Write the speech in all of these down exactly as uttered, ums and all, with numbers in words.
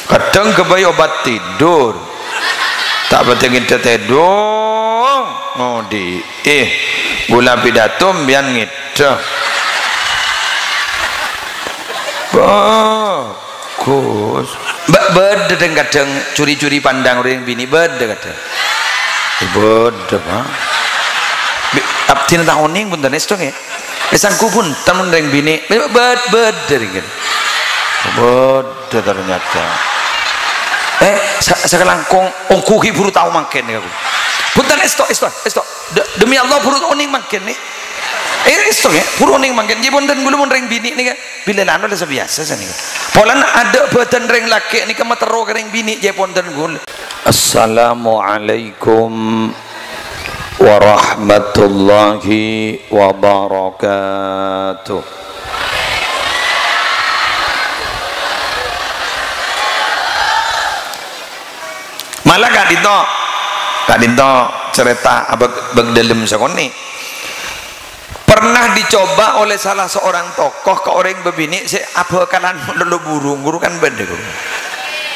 Kadhâng ghâbây obat tidur. Ta' bâdâ ngèdhâ tèdung. Ngodhi. Eh, ghulâ pidato mbiyan ngèdhâ. Bagus. Ba-, bâdâ dhâng-kadhâng curi-curi pandang orèng binè', bâdâ kadhâng. Bâdâ, Pak. Bi-, abdhina ta' onèng, bhunten, èstong, yâ. Eh, sangghu bhunten, mon rèng binè'. Bâd-, bâdâ rèng kènè. Bâdâ ternyata. Eh, sa-, sakalangkong ongghu ghi' buru tao mangkèn, yâ, aku. Bhunten, èsto, èsto, èsto. De-, demi Allah, buru onèng mangkèn, nè. Eh, èsto, yâ, buru onèng mangkèn. Jâ' bhunten, ghulâ mon rèng binè' nèka, bilâ lano la sabiyasa sanèka. Polana adâ' bâdân rèng lakè' nèka materro ka rèng binè', jâ' bhunten, ghulâ. Assalamualaikum warahmatullahi wabarakatuh. Mala ka'dinto, ka'dinto carèta abâk-, bâk dâlem sakonè'. Pernah dicoba oleh salah seorang tokoh ka orèng bâbinè' sè abhâkalan lolo burung, ghuru kan bâdâ, ghuru.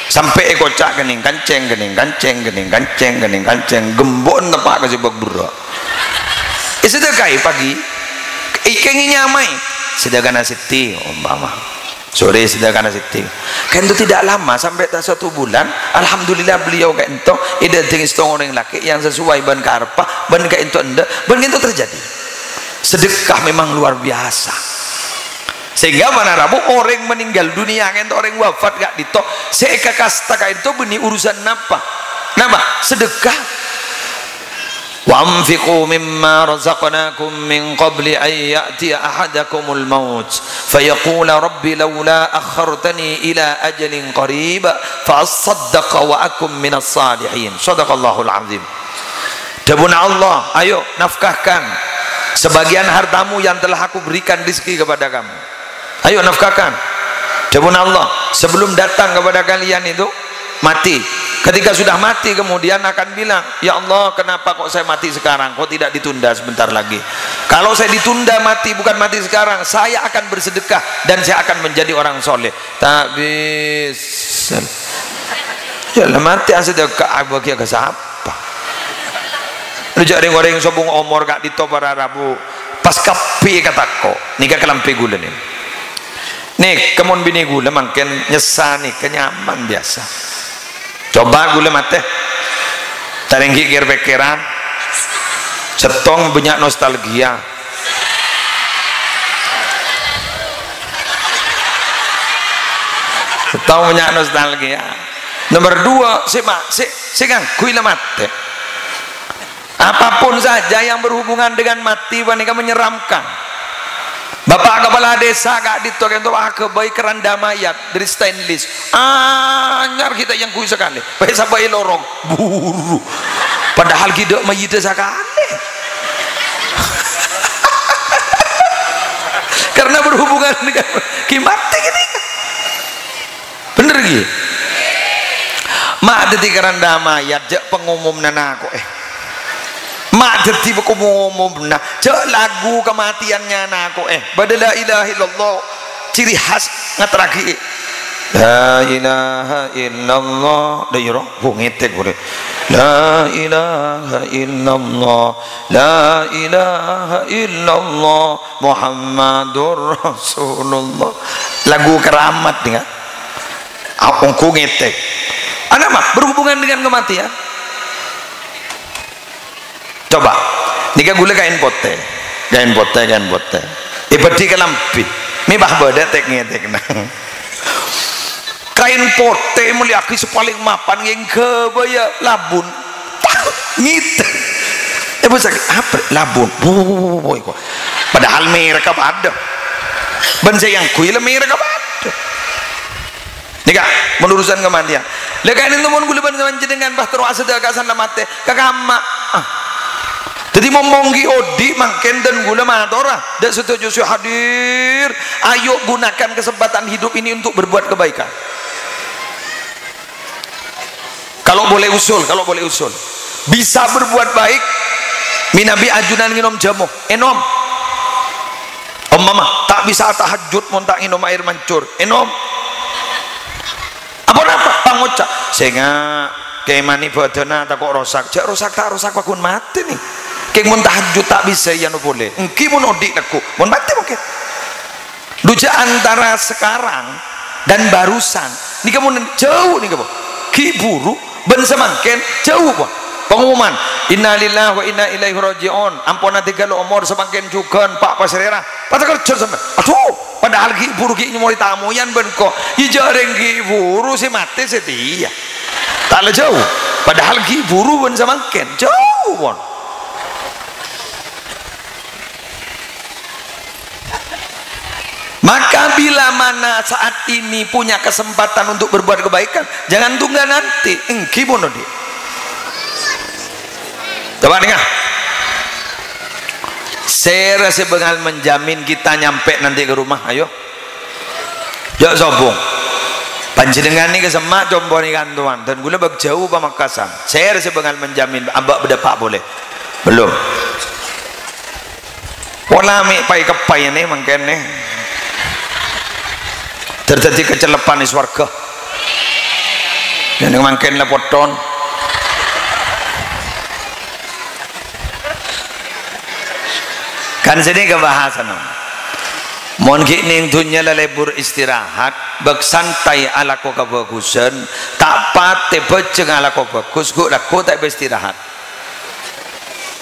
Sampè' èkoca' kènèng kancèng, kènèng kancèng, kènèng kancèng, kènèng kancèng, gembok neppa' ka sè bâk berrâ'. Èsadâkaè pagi, èkèngè nyamaè, sadâkana sèttè, ompama. Sorè sadâkana sèttè. Ka'dinto tidak lama, sampai ta' satu bulan, alhamdulillah beliau ka'dinto èdhâddhiyâghi sèttong orèng lakè' yang sesuai bân karebbhâ, bân ka'dinto endâ', bân ka'dinto terjadi. Sedekah memang luar biasa. Sehingga manabi orèng meninggal dunia ka'dinto orèng wafat ka'dinto, sè èkakasta ka'dinto bânnè urusan napa? Napa? Sedekah. "Wa anfiqu mimma razaqnakum min qabli an ya'tiya ahadakumul maut, fayaqula rabbi laula akhartani ila ajalin qarib, fa assaddaqa wa akum minas salihin." Shadaqallahul azim. Dhâbuna Allah, "Ayo, nafkahkan sebagian hartamu yang telah Aku berikan rizki kepada kamu." Ayo nafkahkan. Dhâbuna Allah, sebelum datang kepada kalian itu mati. Ketika sudah mati, kemudian akan bilang, "Ya Allah, kenapa kok saya mati sekarang? Kok tidak ditunda sebentar lagi? Kalau saya ditunda mati, bukan mati sekarang, saya akan bersedekah dan saya akan menjadi orang soleh." Ta' bisa. Yâ la matè asedekah, abâghi ka sapa? Lu jâ' rèng-orèng sobung omor ka'dinto para rabu, pas kabbhi katako'. Nèka kalambhi ghulâ nè. Nèka mon binè ghulâ mangkèn nyessa nèka nyaman biyasa. Coba ghulâ matè. Tarènggi kèr-pèkkèran. Sèttong bânnya' nostalgia. Sèttong bânnya' nostalgia. Nomor dua, sè ma-, sè, sè ngangghuy la matè. Apapun saja yang berhubungan dengan mati panèka menyeramkan. Bapak kepala desa ka'dinto ka'dinto aghâbây keranda mayat dâri stainless. Anyar ghi' ta' èangghuy sakalè. Bâi sabâ' è lorong. Buru. Padahal ghi' dâ' mayyidda sakalè. Karena berhubungan dengan ghi' matè kènè. Bhender, ghi? Ma' dhâddhi keranda mayat, jâ' pengumumna nako'è. Ma' dhâddhi pengumumna, jâ' lagu kematiannya nako'è. Bâdâ la ilaha illallah, ciri khas ngaterraghi. La ilaha illallah, dâ' iyâ, ro, bu ngetek, bu, dâ'. La ilaha illallah, la ilaha illallah, Muhammadur Rasulullah. Lagu keramat, nèka. Ah, ongghu ngetek. Ana mah berhubungan dengan kematian. Coba, nèka ghulâ kaèn potè. Kaèn potè, kaèn potè. Èbâdhi kalambhi. Mè' bâ' bâdâ tek-ngetekna. Kaèn potè molèyaghi sè palèng mapan ngènggâ bâ' yâ labun. Ngetek. Èbâ sakè', apa? Labun. Woi, kok. Padahal merekka padâ. Bân sè èangghuy la merekka padâ. Nèka, mon urusan kamatèyan. La ka'dinto mon ghulâ bân panjhennengan pas terro asadâkah san la matè, ka kamma. Ah. Dhâddhi mon mongghi odi' mangkèn dân ghulâ matora, dâ' sadhâjâ sè hadir, ayo gunakan kesempatan hidup ini untuk berbuat kebaikan. Kalau boleh usul, kalau boleh usul. Bisa berbuat baik, mènabi ajunan ngènom jhâmo, ènom. Ompama, ta' bisa tahajjud mon ta' ngènom aèr mancur, ènom. Apa napa? ngoca', "Sènga', kèmani bâdânna tako' rosak." Jhâ' rosak ta' rosak, paggun matè, nè. Kèng mon tahajjud ta' bisa èyano polè. Ènggi mon odi' lagghu', mon matè mungkin. Dhu jhâ' antara sekarang dan barusan. Nèka mon jhâu nèka, Bu. Ghi' buru bân samangkèn jhâu, Bu. Pengumuman, "Innalillahi wa inna ilaihi raji'un." Ampon adhingghâl omor samangkèn jhughân, Pa' Pasrèra. Pas kerja sampai, aduh, padahal ghi' buru ghi' nyomorè tamoyan bân ko. Iyâ jhâ' rèng ghi' buru sè matè satèya. Ta' la jhâu. Padahal ghi' buru bân samangkèn. Jhâu, pon. Maka bila mana saat ini punya kesempatan untuk berbuat kebaikan, jangan tunggu nanti. Ènggi pon odi'. Coba dengar. Sèra sè bângal menjamin kita nyampe nanti ke rumah? Ayo. Jhâ' sobung. Panjhennengngan nèka semma' compo nèka antowan, dan kaulâ bâk jhâu Pamekasan. Sèra sè bângal menjamin abâ' bâdâ pa' polè? Belum. Pola mè' pai-keppay nè mangkèn nè. Ter-, dhâddhi kacellepan è sowarghâ. Yâ, nèng mangkèn la potton. Kan sènè kabahasana. Mon ghi' nèng dhunnya la lebur istirahat, bâk santai alako kabhâghusân, ta' patè bhâjâng alako bhâghus, ghu'-, lagghu' ta' èbâ istirahat.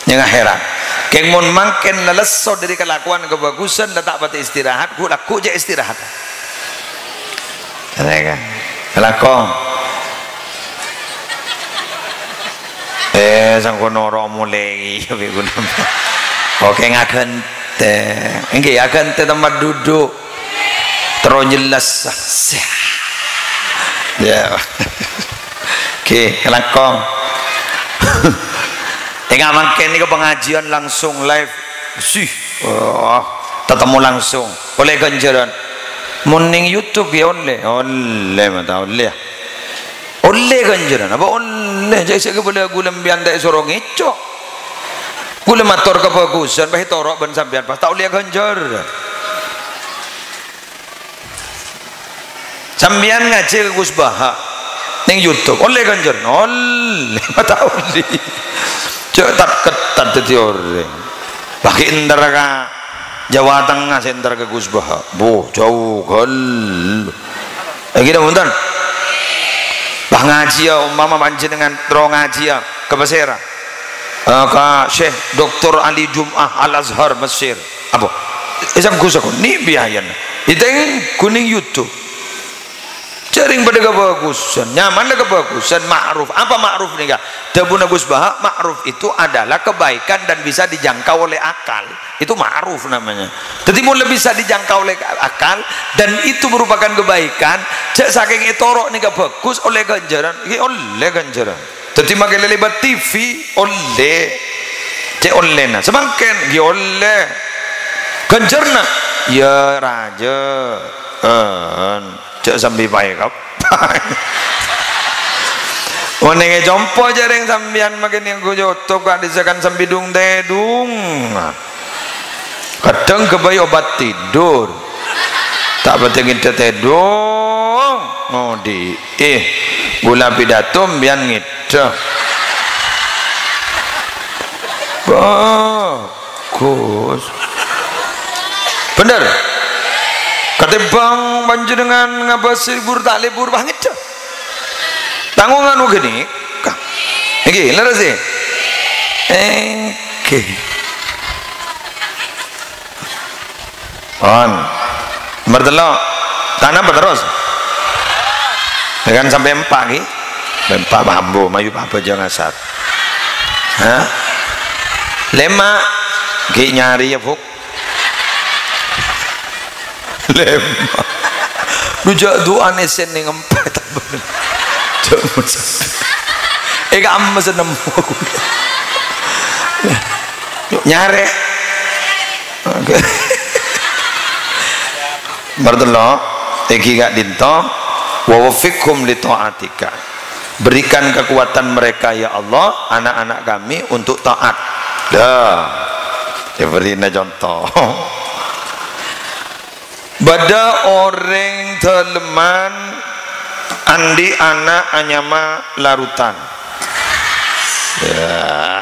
Nyang akhèrat. Kèng mon mangkèn la lesso dhâri kalakowan kabhâghusân, la ta' patè istirahat, ghu'-, lagghu' jhâ' istirahat. Ngènè, kan? Kalako. Eh, sangko noro' molè, bi' ghulâ. Oke, ngaghântè. Ènggi, aghântè tempat duduk. Terro jelas. Ya. Oke, kalako. Ènggi mangkèn nèka pengajian langsung live. Sih. Oh, tatemu langsung. Ollè ghânjhârân. Mon nèng YouTube ya ollè. Ollè, mata ollè. Ollè ghânjhârân. Apa ollè? Jhâ' sè kabâlâ ghulâ sampèyan ta' èsoro ngèco'. Ghulâ mator kabhâghusân, pas ètoro' bân sampèyan, pas ta' ollè ghânjhârân. Sampèyan ngajhi ka Gus Baha nèng YouTube, ollè ghânjhârân? Ollè, ta' ollè. Jhâ' tat-kettat dhâddhi orèng. Bâgi èntar ka Jawa Tengah, sè èntar ka Gus Baha. Boh, jhâu ghâllu. Ènggi, bhunten. Bâh, ngajhiyâ, umpama panjhennengngan terro ngajhiyâ ka pasèra? Eh, ka Syekh Doktor Ali Jum'ah Al-Azhar Mesir. Apa? Èsam Gus aku, ni biayana. Ètèng ghun nèng YouTube. Jhâ' rèng padâ kabhâghusân, nyamanna kabhâghusân, ma'ruf. Apa ma'ruf nèka? Dhâbuna Gus Baha, ma'ruf itu adalah kebaikan dan bisa dijangkau oleh akal. Itu ma'ruf namanya. Dhâddhi, mon la bisa dijangkau oleh akal dan itu merupakan kebaikan, jhâ' sakèng ètoro' nèka bhâghus, ollè ghânjhârân, ghi' ollè ghânjhârân. Dhâddhi, makè lèbât T V, ollè. Cè' ollèna. Samangkèn, ghi' ollè. Ghânjhârna, ya rajâ. En. Jhâ' sambi paè kap-, Onèngè compo jhâ' rèng sampèyan makè nèngghu YouTube ka'dissa' kan sambi dung-tèdung. Kadhâng ghâbây obat tidur. Ta' patè ngèdhâ tèdung. Ngodi'i. Ghulâ pidato sampèyan ngèdhâ. Bâh. Gus. Bhender. Katèmbhâng panjhennengngan ngabâs lebur ta' lebur, bâh ngèdhâ. Tangghungan ghânèka. Ènggi, lerres, è? Ènggi. Pon. Nomer tello'. Tanam apa terros? Ya kan sampai empat, ghi? Sampai empat bambu, mayu apa aja ngasar. Hah? Lèma'. Ghi' nyarè ya, Buk. Lèma'. Lu jhâ' du'ana sè nèng empet. Jhâ' mesen. Eh, ka' mesen nemmo. Nyarè. Oke. Nomer tello', ènggi ka'dinto, "Wa waffiqhum li tha'atika." Berikan kekuatan mereka, ya Allah, anak-anak kami untuk taat. Dah. Èbèrri'na conto. Bâdâ orèng dâlemman Andi' ana' anyama Larutan. Yah.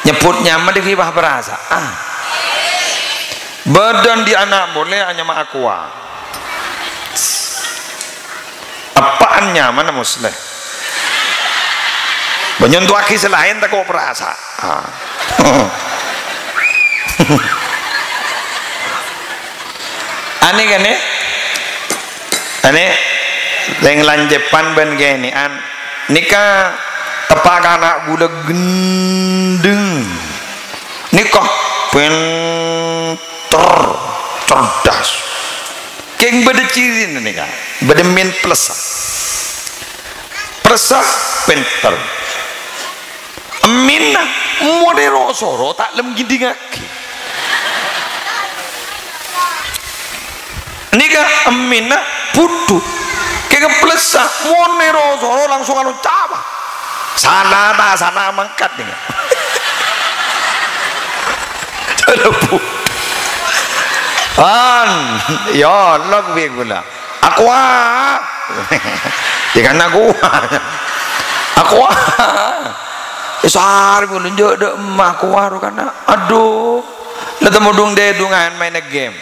Nyebbhut nyama dhâggi' pas parasa'an. Bâdâ andi' ana' polè anyama Aqua. Eppa'an nyamana Musleh. Bâ nyontowaghi sè laèn tako' parasa'an. Ah. Anè, anè. Anè, rèng Lancepan bân kènè'an. Nèka teppa' ka ana' ghulâ ghendheng. Nèka pènter, cerdas. Kèng bâdâ cirina nèka, bâdâ min plussa. Plussa, pènter. Minna, mon èro-soro ta' lem ngèdingngaghi. Nèka minna budhu. Kèng plussa, mon èro-soro langsung anu cawa. Sala ta' sala mangkat nèka. Jhâ' lebbhu. An, ya Allah, bi' ghulâ. Aqua. Ya kan Aqua. Aqua. Sar ghulâ jhâ' dâ' emma Aqua ro kana. Adhu. La temmodhung dâdhungan maènna game.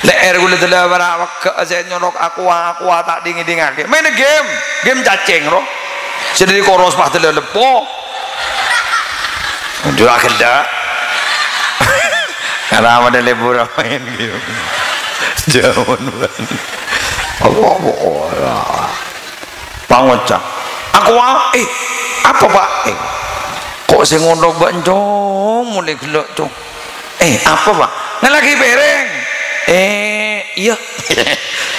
Lè'èr ghulâ dâlâ para' wegghâ' sè nyolok Aqua, Aqua ta' dingèdingngaghi. Maènna game. Game cacèng ro. Sè dâri koros pas dâlâ leppo. Jhâ' ghellâ'. Karena pada libur main gitu. Jauh banget. Apa, apa, ora. Pangoca'. Aqua, eh, apa, Pak? Eh, kok sè ngono, Pak, Cong? Mulai ghellâ', Cong. Eh, apa, Pak? Ngallaghi pèrèng. Eh, iyâ.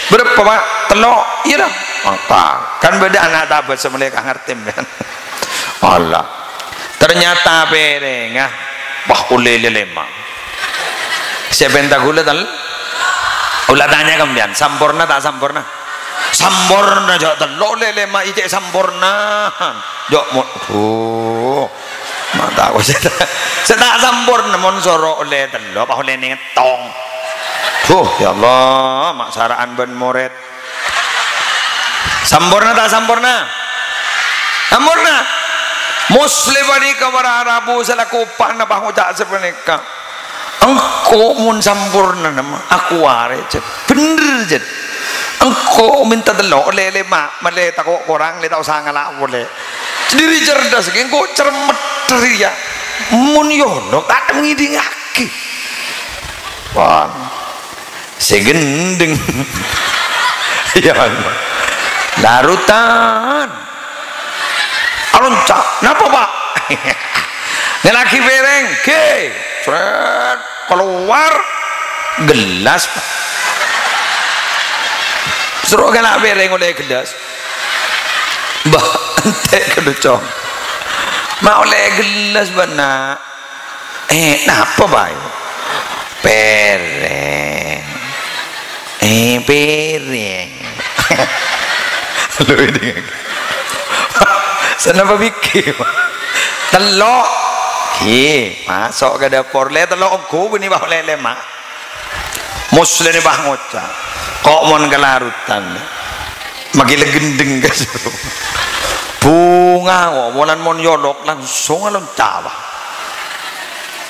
Bârâmpa, Pak? Tello'. Iyâ, la. Mangka. Kan bâdâ ana' ta' bâsa mulai ka ngartè, kan? Allah. Ternyata pèrèngnga, wah, ollè lèma'. Sè pènta ghulâ tel-, ghulâ tanya ka sampèyan, samporna ta' samporna? Samporna, jhâ' tello' ollè lèma', cè' samporna. Jhâ' mo-, duh. Ma' ta' sè ta', sè ta' samporna mon soro ollè tello', apa ollè nèttong? Duh, ya Allah, ma' sara'an bân morèd. Samporna ta' samporna? Samporna. Musleh panèka para rabu salaku eppa'na pangoca' sapanèka. Engko' mon samporna, Aqua rè, Jhât. Bhender, Jhât. Engko' mènta tello', ollè lèma', malè tako' korang, lè ta' osa ngala' polè. Sendiri cerdas, engko' cermet rèya. Mon yolok, ta' ngèdingngaghi. Wah. Sè ghendheng. Ya Allah. Larutan. Alonca'. Napa, Pak? Ngallaghi pèrèng. Ghi. Sret. Keluar. Gelas, Pak. Soro ngala' pèrèng ollè gelas. Mbah, entè' ghâllu, Cong. Ma' ollè gelas, bâ'na. Eh, napa, Pak? Pèrèng. Eh, pèrèng. Lho, ini. Sanapa bighi, Pak? Tello'. Ghi, maso' ka dâpor. Lè tello' ongghu, bânnè, Pak, lè lèma'. Musleh nèka ngoca', "Kok mon kalarutan, magila ghendheng ka soro." Bhunga kok, molan mon yolok langsung alonca', Pak.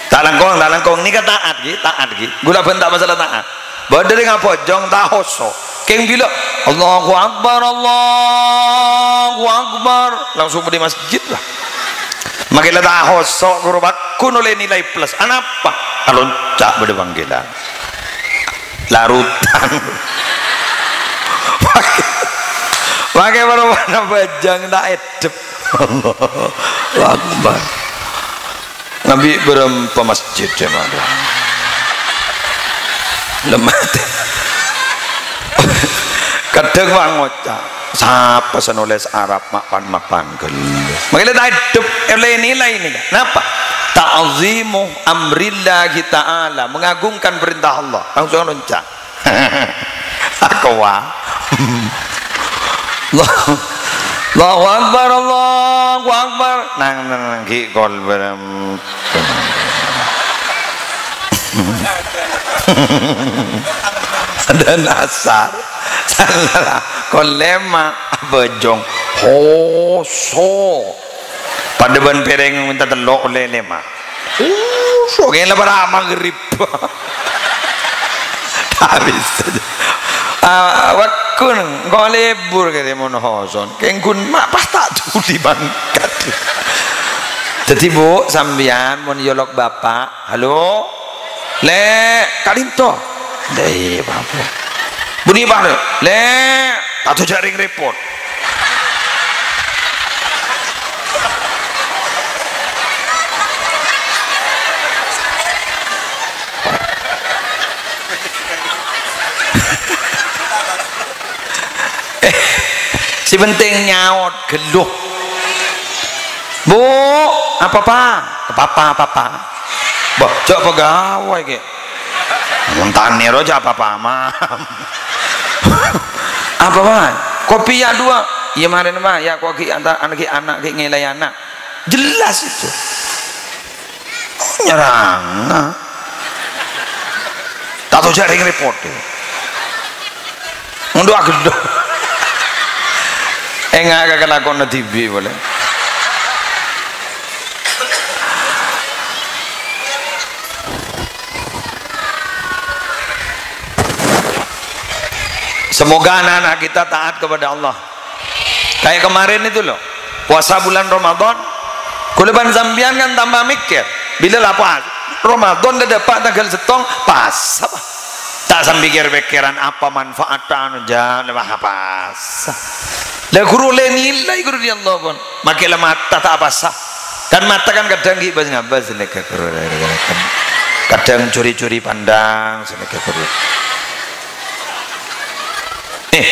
Ta' langkong, ta' langkong. Nèka ta'at, ghi, ta'at, ghi. Ghulâ bân ta' masalah ta'at. Bâdâ rèng abhâjâng ta' hoso'. Kèng bilâ, "Allahu Akbar, Allahu Akbar." Langsung bâdâ è masjid, lah. Magila ta' hoso', ghuru bhâghus ollè nilai plus. Anapa? Alonca' bâdâ panggilan. Larutan. Makè, makè bârâmpa bhâjâng ta' èdhep. Allahu Akbar. Ngabi' bârâmpa masjid, ya, Mas. Lemah. Kadhâng pangoca'. Sapa sè nolès Arab ma'-, pan-, mapan ghâllu? Mangkèla ta' èdhep, ollè nilai nèka. Napa? Ta'zimu amrillahi ta'ala, mengagungkan perintah Allah. Langsung loncat. Aqua. Allahu Akbar, Allahu Akbar. Nang, nang, nang, ghi' kol bârâmpa. Dan asar. Salah. Kon lèma', abhâjâng. Hoso. Padâ bân pèrèng mènta tello' ollè lèma'. Hoso, kèngèng la para' maghrib. Ta' bisa. Ah, wèkkun, engko' lebur kèya mon hoson. Kènggun ma' pas ta' dhuli mangkat. Dhâddhi, Bu, sampèyan mon nyolok Bapa', Halo? Lè', ka'dinto. Lè', Bapa'. Bânnè, Pak, Lè'. Lè', ta' toju' jhâ' rèng rèpot. Eh, sè penting nyaot ghâllu. "Bu, apa, Pa'?" "Papa, Papa." "Bâh, jhâ' pagâwâi, Kè." "Mon tanè ro jhâ' papa, Ma." "Apa, Pa'?" "Kopi ya' duwâ'." "Iyâ, marèna, Pa'. Ya', ko' ghi' anta-, ana' ghi' ana' ghi' ngèlai ana'." Jelas itu. Nyerrang. Ta' toju' jhâ' rèng rèpot. Ngondo aghâdhu. Enga' ka kalakowanna dhibi' polè. Semoga anak-anak kita taat kepada Allah. Kayak kemarin itu loh, puasa bulan Ramadan, kaulâ bân sampèyan kan tambah mèkkèr. Bilâ la puasa Ramadan la dâpa' tangghâl sèttong, pas apa? Ta' sampè kèr-pèkkèran apa manfaat anu, jhâ' la pas. La ghuru la ènilai ghuru dâri Allah pon. Makè la mata ta' apasa. Kan mata kan kadhâng ghi' bâs-ngabâs nèka ghuru. Kadhâng curi-curi pandang nèka ghuru. Eh,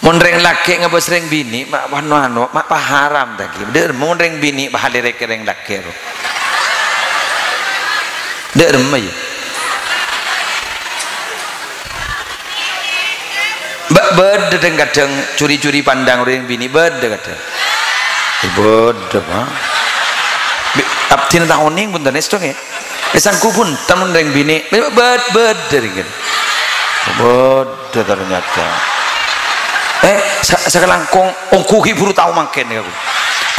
mon rèng lakè' ngabâs rèng binè', ma' anu, anu, ma' paharam ta' ghi'. Dâ' remma mon rèng binè' pahalèrè ka rèng lakè' ro. Dâ' remma, yâ. Bâ-, bâdâ dhâng-kadhâng curi-curi pandang rèng binè', bâdâ kadhâng. Bâdâ, Pa'. Bi-, abdhina ta' onèng, bhunten, èsto, ngghi. Èsangghu bhunten mon rèng binè'. Bâ-, bâdâ rèng kèn. Bâdâ ternyata. Eh, sa-, sakalangkong ongghu ghi' buru tao mangkèn, nèka.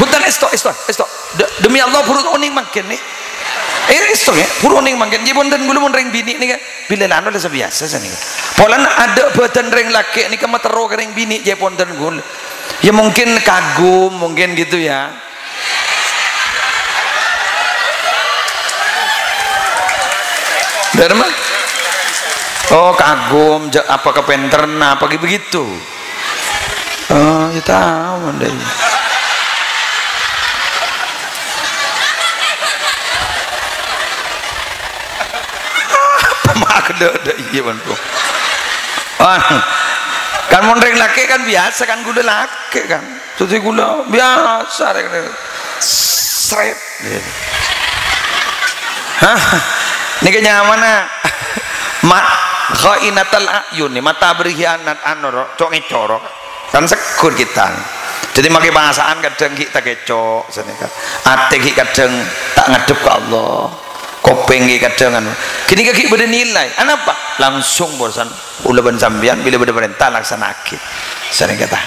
Bhunten, èsto, èsto, èsto. De-, demi Allah, buru onèng mangkèn, nè. Eh, èsto, yâ. Buru onèng mangkèn. Jhâ' bhunten, kaulâ mon rèng binè' nèka. Bilâ la anu la sabiyasa sanèka. Polana adâ' bâdân rèng lakè' nèka materro ka rèng binè' jhâ' ponten ghulâ. Ya mungkin kagum, mungkin gitu ya. Dâ' remma? Oh, kagum, ja-, apa kapènterranna, apa ghi' begitu? Oh, ya tao, Ndai. Apa mak ada, ada iya, Bang, tuh. Wah, kan mon rèng lakè' kan biyasa kan ghulâ lakè' kan. Dhâddhi ghulâ biyasa rèng, rèng. Sret. Hah? Nèka nyamana? Ma-, khainatal a'yun, mata berkhianat, anu, ro, cok ngèco', ro. Kan segghut kita. Dhâddhi makè pasa'an kadhâng ghi' takèco', sanèka. Atè ghi' kadhâng ta' ngadhep ka Allah. Kopèng ghi' kadhâng anu. Ghânèka ghi' bâdâ nilai. Anapa? Langsung borosan kaulâ bân sampèyan bilâ bâdâ parènta laksana'aghi. Sanèka ta.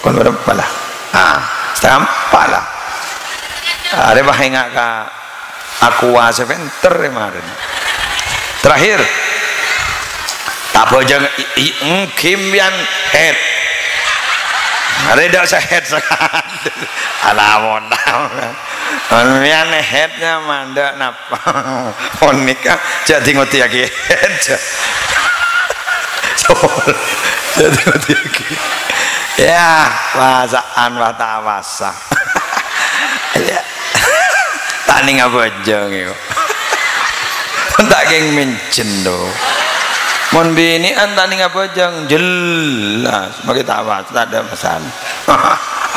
Kon bâdâ pala. Ah, setengah empat lah. Arè bâ' enga' ka Aqua sè pènter rè marèna. Terakhir. Ta' bhâjâng i-, i-, ènggi mbiyan head. Arè dâ' sè head sakalè. Alamon. Mbiyan head-nya mandhâ' napa? Mon nèka jhâ' ngotèyaghi head. Jhâ' ngotèyaghi. Ya, pasa'an wah ta' pasa. Ya. Ta' nèng abhâjâng, yâ. Ta' kèng mènjhân, to. Mon binè'an ta' nèng abhâjâng, jelas. Makè ta' pas, ta' ada masalah.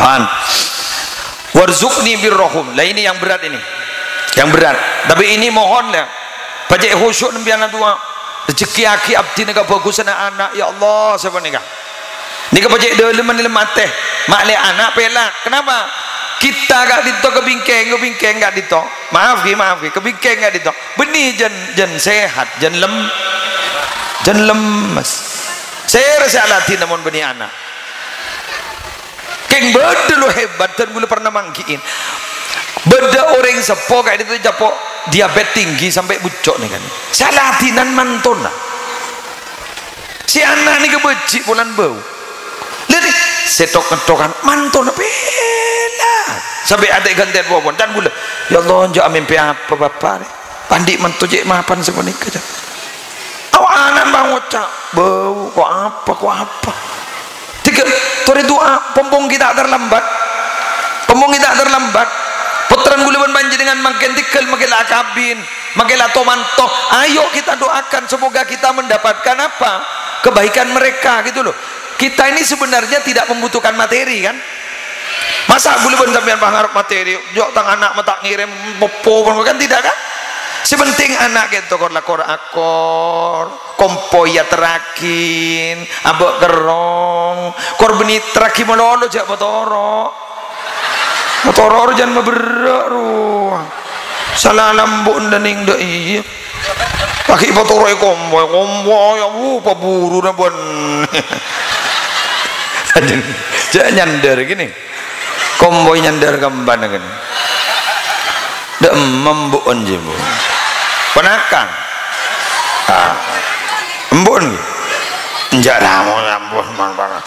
Han. "Warzuqni birrahum." Lah, ini yang berat ini. Yang berat. Tapi ini mohon, ya. Pajhât khusyuk nèng biyana du'a. Rejhekkèyaghi abdhina kabhâghusânna ana', ya Allah, sapanèka. Nèka pajhât dâlem nèng atè. Ma'lè ana' pèlak. Kenapa? Kita ka'dinto kabingkèng, kabingkèng ka'dinto. Maaf, ghi, maaf, ghi. Kabingkèng ka'dinto. Bânnè jân, jân sehat, jân lem-, Jân lemmes. Sèra sè aladhinna mon bânnè ana'? Kèng bâdâ lo hebat, dân ghulâ pernah mangghi'i. Bâdâ orèng seppo ka'dinto ècapo' diabet tinggi sampè' bucco' nèka. Sè aladhinan mantona. Sè ana' nèka bâji' polana bâu. Lè, sè tok-ngettokan mantona pèla. Sampè' atè ghântèyan popon. Dân ghulâ, "Ya Allah, jâ' amèmpè apa, Bapa'?" Andi' manto cè' mapan sapanèka, jâ. Awak ana' pangoca', "Bâu, ko' apa, ko' apa?" Dhika, torè du'a, pompong ghi' ta' terlambat. Pompong ghi' ta' terlambat. Pottrana ghulâ bân panjhennengngan mangkèn tèghâl, mangkèn la akabin, mangkèn la to-manto. Ayo kita doakan semoga kita mendapatkan apa? Kebaikan mereka, gitu loh. Kita ini sebenarnya tidak membutuhkan materi, kan? Masa' ghulâ bân sampèyan pangarep materi, jâ' tang ana' ma' ta' ngèrèm poppo, kan tidak, kan? Sè penting ana' kènto kor-lakor akor, kompoy èyaterraghi, abâ' kerrong, kor bânnè terraghi malolo, jâ' patoro'. Patoro' rowa jân maberrâ' rowa. Sala lambu' endâ' nèng dâ' iyâ. Laghi' patoro'è kompoy, kompoy, ya, wuh, paburuna bân. Jâ' nyandâr ghi. Kompoy nyandâr ka embhâna ghi. Dâ' emma embu'en jiyâ, Bu. Ponakan. Ah. Embu'en ghi. Enjâ' la, mon ampon, man, man.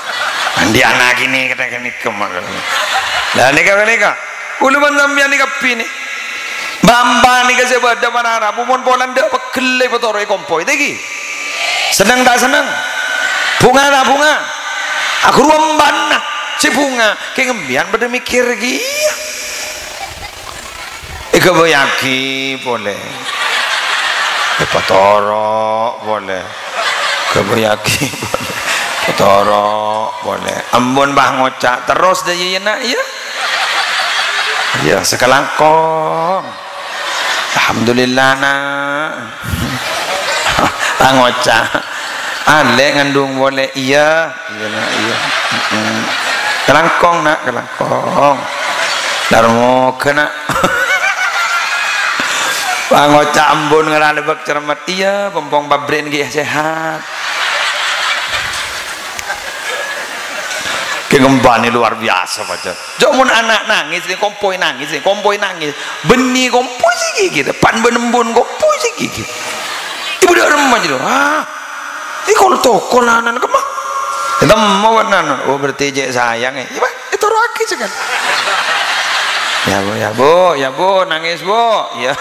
Andi' ana' kènè', kènè', kènè', kèmma. Lah, nèka, nèka. Ghulâ bân sampèyan nèka binè. Bâ'-embhâ nèka sè bâdâ para rabu mon polana dâ' pegghellè patoro'è kompoy, ta' ghi? Senneng ta' senneng? Bhunga ta' bhunga? Aghuru embhâna sè bhunga, kèng sampèyan padâ mèkkèr kèya. Èghâbâyyâghi polè. Èpatoro' polè. Ghâbâyyâghi polè. Èpatoro' polè. Ampon, bâ, ngoca' terros dâ' iyâ, Na', iyâ? Iyâ, sakalangkong. Alhamdulillah, Na'. Pangoca'. Alè' ngandung polè. Iyâ. Iyâ, Na', iyâ. Mm-mm. Kalangkong, Na', kalangkong. Dâr mogâ, Na'. Pangoca' embun ngaralebâk cermet. Iyâ, pompong pabrik nèka sehat. Kèng embhâna luar biasa, pacar. Jâ' mon ana' nangès, nè, kompoy nangès, nè, kompoy nangès. Bânnè kompoy sè ghighit, pan bân embun kompoy sè ghighit. Ibu dâ' remma jâ, ah, èkol-tokol ana'na kemma. Ètemmo bân ana'na, oh, berarti cè' sayang, eh. Iyâ, Pak, ètoro'aghi sè kan. Ya, Bu, ya, Bu, ya, Bu, nangès, Bu. Ya.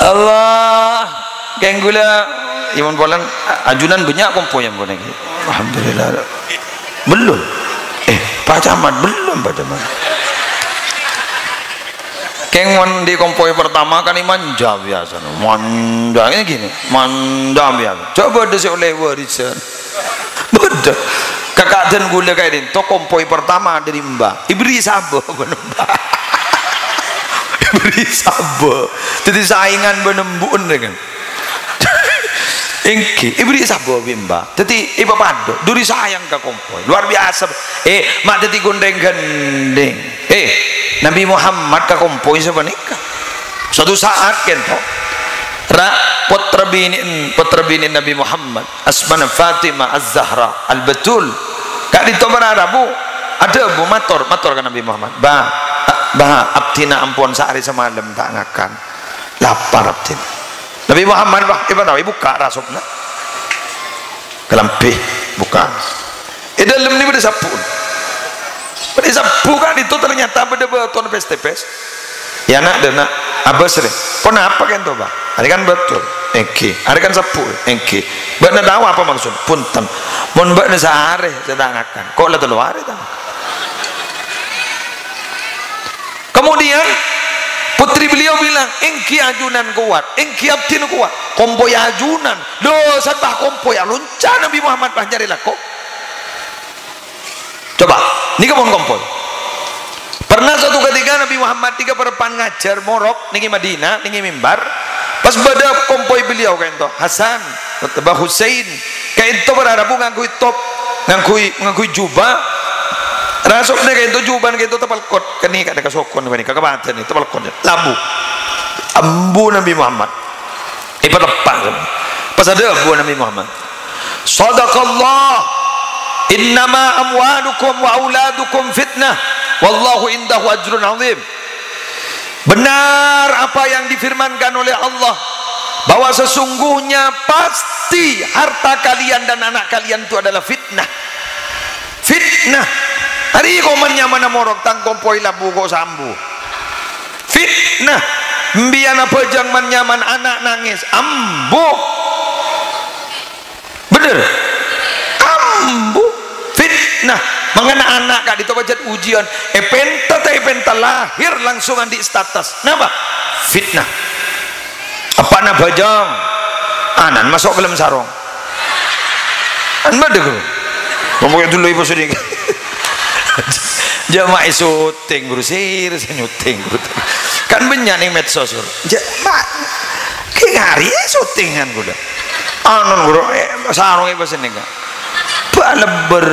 Allah. Kèng ghulâ, iyâ mon polana, ajunan bânnya' kompoy ampon nèka. Alhamdulillah. Belum. Eh, Pak Camat, belum, Pak Camat. Kèng mon andi' kompoy pertama kan manja biyasana. Manja, ini gini, manja biyasa. Coba bâdâ sè ollè warisan. Bâdâ. Kakak dân ghulâ ka'dinto kompoy pertama dâri Mbah. Èberri' sabâ bân Mbah. Èberri' sabâ. Dhâddhi saèngan bân embu'en, kan. Èngghi, èberri' sabâ bi' Mbah. Dhâddhi èpapadâ, duri sayang ka kompoy. Luar biasa. Eh, ma' dhâddhi ghun rèng-ghândhèng. Eh, Nabi Muhammad ka kompoy sapanèka. Suatu saat kènto, ra-, pottra binè'en, pottra binè'en Nabi Muhammad, asmana Fatimah Az-Zahra Al-Batul. Ka'dinto para rabu, adhâbu mator, mator ka Nabi Muhammad, "Bâ, Bâ, abdhina ampon saarè samalem ta' ngakan. Lapar abdhina." Nabi Muhammad, Bâ, èpataowa, èbukka' rasobna. Kalambhi, bukka'. È dâlem nèka bâdâ sabbu. Bâdâ sabbu ka'dinto ternyata bâdâ bâtona pès-tèpès. Ya, Na', dâ', Na', abâs rè. Ponapa kènto, Bâ? Arè kan bâto. Èngghi. Arè kan sabbu. Èngghi. Bâ'na tao apa maksod? Bhunten. Mon bâ'na saarè sè ta' ngakan, ko' la tello arè ta' ngakan. Kemudian, putri beliau bilang, "Èngghi ajunan kowat, èngghi abdhina kowat." Kompoy ajunan. Lho, sè bâ kompoy alonca' Nabi Muhammad bâ nyarè lako. Coba, nèka pon kompoy. Pernah suatu ketika Nabi Muhammad nèka parappa'na ngajhâr morok nèng è Madinah, nèng è mimbar. Pas bâdâ kompoy beliau ka'dinto, Hasan, otabâ Husain. Ka'dinto para rabu ngangghuy top, ngangghuy, ngangghuy jubah. Rasul nèka ènto jubân kènto tapèlkot. Kènè' kadhâ' ka sokon panèka, ka padâna tapèlkot. Labu. Ambu Nabi Muhammad. Èpateppa'. Pas adhâbu Nabi Muhammad. "Shadaqallah. Innama amwalukum wa auladukum fitnah. Wallahu indahu ajrun azim." Benar apa yang difirmankan oleh Allah, bahwa sesungguhnya pasti harta kalian dan anak kalian itu adalah fitnah. Fitnah. Arèya ko' man-nyamanna morok tang kompoy labu ko' sambu. Fitnah. Mbiyân abhâjâng man-nyaman ana' nangès. Ambu. Bener? Ambu. Fitnah. Mangkana ana' ka'dinto pajhât ujian. Èpènta ta' èpènta lahir langsung andi' status. Napa? Fitnah. Eppa'na bhâjâng. Ana'na maso' ka dâlem sarong. Kan bâdâ, Bro. Ngomong dulu ibu sini. Jamaah syuting, Bro. Serius nyuting, Bro. Kan bânnya' neng medsos, Bro. Jamaah. Kè ngari syutingan ghulâ. Anu, Bro, eh, sarong ibu sini, Kak. Bâlâbbâr.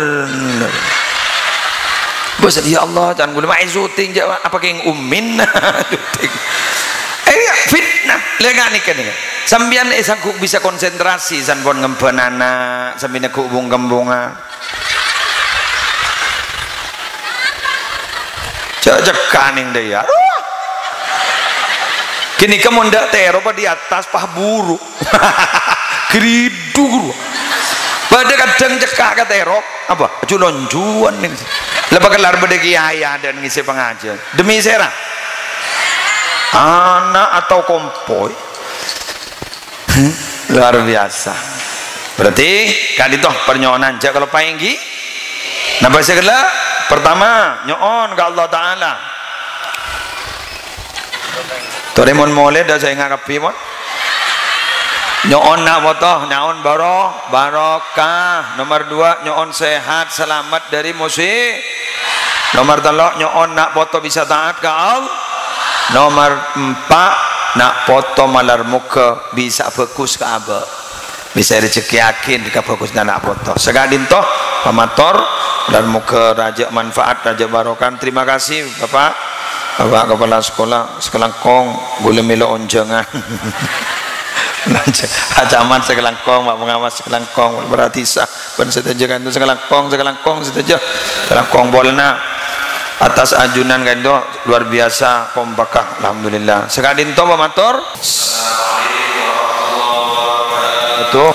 Bâs, "Ya Allah, can ghulâ maè syuting, ja', apa kèng umin?" Syuting. Eh, ya, fitnah. Lè, nga' nèka, nèka. Sampèyan, eh, sangghu bisa konsentrasi, san pon ngembhân ana', sambi neggu' bung-kembungan. Cè', cekka' neng dâ' iyâ. Aduh. Ghânèka mon dâ' tèro pa di atas, pa buru. Gridhu, guru. Bâdâ kadhâng cekka' ka tèro, apa? Ju-lonjuwân nèng. Lè pakellar bâdâ kiai adâ' ngisi pangajiyân. Demi sèra? Ana' atau kompoy? Luar biasa. Berarti, ka'dinto parnyo'onan, ja' kaloppaè, ènggi? Napa sè ghellâ'? Pertama, nyo'on ka Allah Ta'ala. Torè mon molè, dâ' sè enga' kabbhi, mon. Nyo'on na' poto, nyo'on baro-, barokah. Nomor dua, nyo'on sehat, selamat dari musi-, Nomor tello', nyo'on na' poto bisa taat ka Allah. Nomor empa', na' poto malar moghâ bisa bhâghus ka abâ'. Bisa èrejekkèyaghi kabhâghusânna na' poto. Saka'dinto, pamator, dan moghâ rajâ manfaat, rajâ barokah. Terima kasih, Bapak. Bapak Kepala Sekolah sakalangkong, ghulâ mèlo onjhângan. Camat sakalangkong, Pak Pengawas sakalangkong, Pak Kepala Desa, bân sadhâjâ ka'dinto sakalangkong, sakalangkong sadhâjâ. Sakalangkong polana atas ajunan ka'dinto luar biasa kompakka, alhamdulillah. Saka'dinto pamator. Itu.